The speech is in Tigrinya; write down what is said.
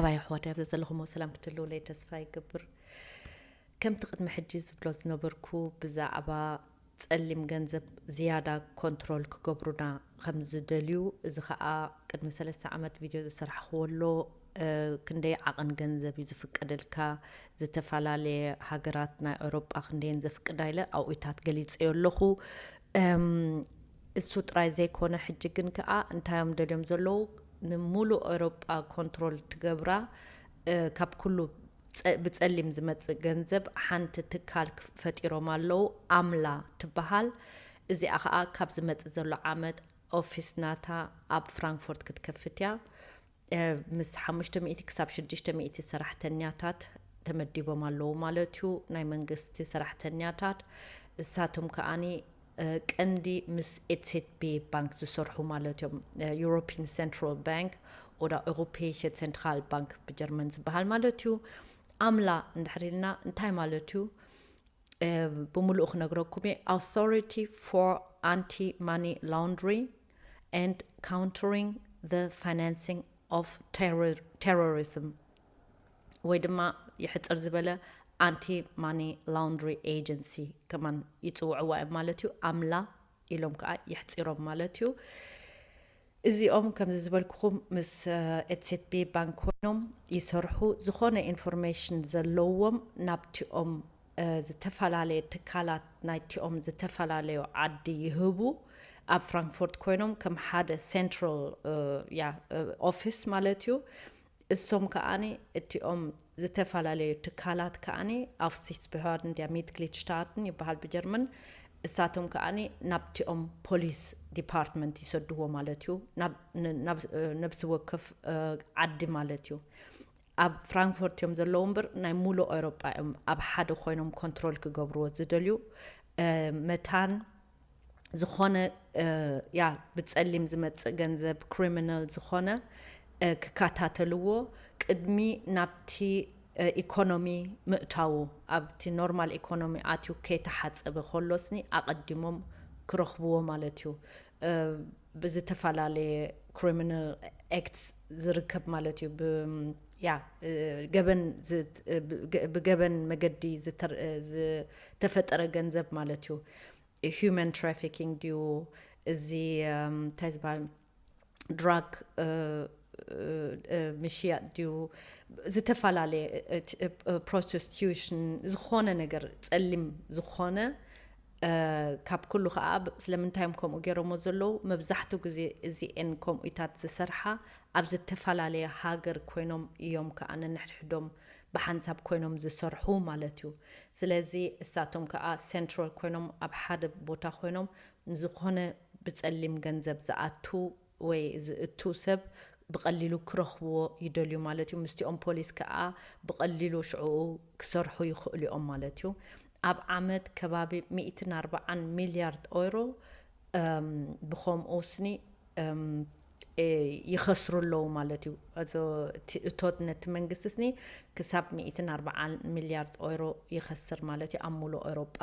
ኣባይ ኣሕዋት፣ ኣብዚ ዘለኹም ሰላም ክትህልውለይ ተስፋ ይገብር። ከምቲ ቅድሚ ሕጂ ዝብሎ ዝነበርኩ፣ ብዛዕባ ጸሊም ገንዘብ ዝያዳ ኮንትሮል ክገብሩና ከም ዝደልዩ፣ እዚ ኸኣ ቅድሚ ሰለስተ ዓመት ቪድዮ ዝሰራሕኽዎ ኣሎ። ክንደይ ዓቐን ገንዘብ እዩ ዝፍቀደልካ? ዝተፈላለየ ሃገራት ናይ ኤውሮጳ ክንደየን ዘፍቅዳ ኢለ ኣብኡታት ገሊጸዮ ኣለኹ። እሱ ጥራይ ዘይኮነ፣ ሕጂ ግን ከኣ እንታይ እዮም ደልዮም ዘለዉ? ንምሉእ ኤውሮጳ ኮንትሮል ትገብራ፣ ካብ ኩሉ ብጸሊም ዝመጽእ ገንዘብ ሓንቲ ትካል ፈጢሮም ኣለዉ፣ ኣምላ ትበሃል። እዚኣ ከኣ ካብ ዝመጽእ ዘሎ ዓመት ኦፊስ ናታ ኣብ ፍራንክፎርት ክትከፍት እያ። ምስ ሓሙሽተ ሚእቲ ክሳብ ሽዱሽተ ሚእቲ ሰራሕተኛታት ተመዲቦም ኣለዉ ማለት እዩ፣ ናይ መንግስቲ ሰራሕተኛታት። እሳቶም ከኣኒ ቀንዲ ምስ ኤትሴትቢ ባንክ ዝሰርሑ ማለት እዮም። ዩሮፒን ሴንትራል ባንክ፣ ኦዳ ኤውሮፔይሸ ሴንትራል ባንክ ብጀርመን ዝበሃል ማለት እዩ። ኣምላ እንድሕር ኢልና እንታይ ማለት እዩ? ብምሉኡ ክነግረኩም እየ። Authority for Anti-Money Laundering and Countering the Financing of Terrorism፣ ወይ ድማ ይሕፅር ዝበለ ኣንቲ ማኒ ላውንድሪ ኤጀንሲ ከማን ይፅውዕዋ እዮም ማለት እዩ። ኣምላ ኢሎም ከዓ ይሕፂሮም ማለት እዩ። እዚኦም ከምዚ ዝበልኩኹም ምስ ኤትሴትቢ ባንክ ኮይኖም ይሰርሑ። ዝኾነ ኢንፎርሜሽን ዘለዎም ናብቲኦም ዝተፈላለየ ትካላት ናይቲኦም ዝተፈላለዩ ዓዲ ይህቡ። ኣብ ፍራንክፎርት ኮይኖም ከም ሓደ ሴንትራል ያ ኦፊስ ማለት እዩ። እሶም ከኣኒ እቲኦም ዝተፈላለዩ ትካላት ከኣኒ Aufsichtsbehörden der Mitgliedstaaten ይበሃል ብጀርመን። እሳቶም ከኣኒ ናብቲኦም ፖሊስ ዲፓርትመንት ይሰድዎ ማለት እዩ፣ ናብ ነብሲ ወከፍ ዓዲ ማለት እዩ። ኣብ ፍራንክፎርት እዮም ዘለዉ እምበር ናይ ሙሉእ ኤውሮጳ እዮም ኣብ ሓደ ኮይኖም ኮንትሮል ክገብርዎ ዝደልዩ። መታን ዝኾነ ያ ብጸሊም ዝመጽእ ገንዘብ ክሪሚናል ዝኾነ ክከታተልዎ ቅድሚ ናብቲ ኢኮኖሚ ምእታዉ፣ ኣብቲ ኖርማል ኢኮኖሚ ኣትዩ ከይተሓጸበ ከሎስኒ ኣቐዲሞም ክረኽብዎ ማለት እዩ። ብዝተፈላለየ ክሪሚናል ኣክትስ ዝርከብ ማለት እዩ። ያ ገበን ብገበን መገዲ ዝተፈጠረ ገንዘብ ማለት እዩ። ሂውማን ትራፊኪንግ ድዩ፣ እዚ እንታይ ዝበሃል ድራግ ምሽያጥ ድዩ፣ ዝተፈላለየ ፕሮስቲቱሽን፣ ዝኾነ ነገር ጸሊም ዝኾነ። ካብ ኩሉ ከዓ ስለምንታይ እዮም ከምኡ ገይሮሞ ዘለዉ? መብዛሕትኡ ግዜ እዚኤን ከምኡታት ዝሰርሓ ኣብ ዝተፈላለየ ሃገር ኮይኖም እዮም ከዓ ነንሕድሕዶም ብሓንሳብ ኮይኖም ዝሰርሑ ማለት እዩ። ስለዚ እሳቶም ከዓ ሴንትራል ኮይኖም ኣብ ሓደ ቦታ ኮይኖም ንዝኾነ ብጸሊም ገንዘብ ዝኣቱ ወይ ዝእቱ ሰብ ብቐሊሉ ክረኽብዎ ይደልዩ ማለት እዩ። ምስቲኦም ፖሊስ ከዓ ብቐሊሉ ሽዕኡ ክሰርሑ ይኽእሉ እዮም ማለት እዩ። ኣብ ዓመት ከባቢ ሚእትን ኣርባዓን ሚልያርድ ኦይሮ ብኸምኡ ስኒ ይኸስሩ ኣለዉ ማለት እዩ። እቲ እቶት ነቲ መንግስቲ ስኒ ክሳብ ሚእትን ኣርባዓን ሚልያርድ ኦይሮ ይኸስር ማለት እዩ ኣብ ሙሉእ ኤውሮጳ።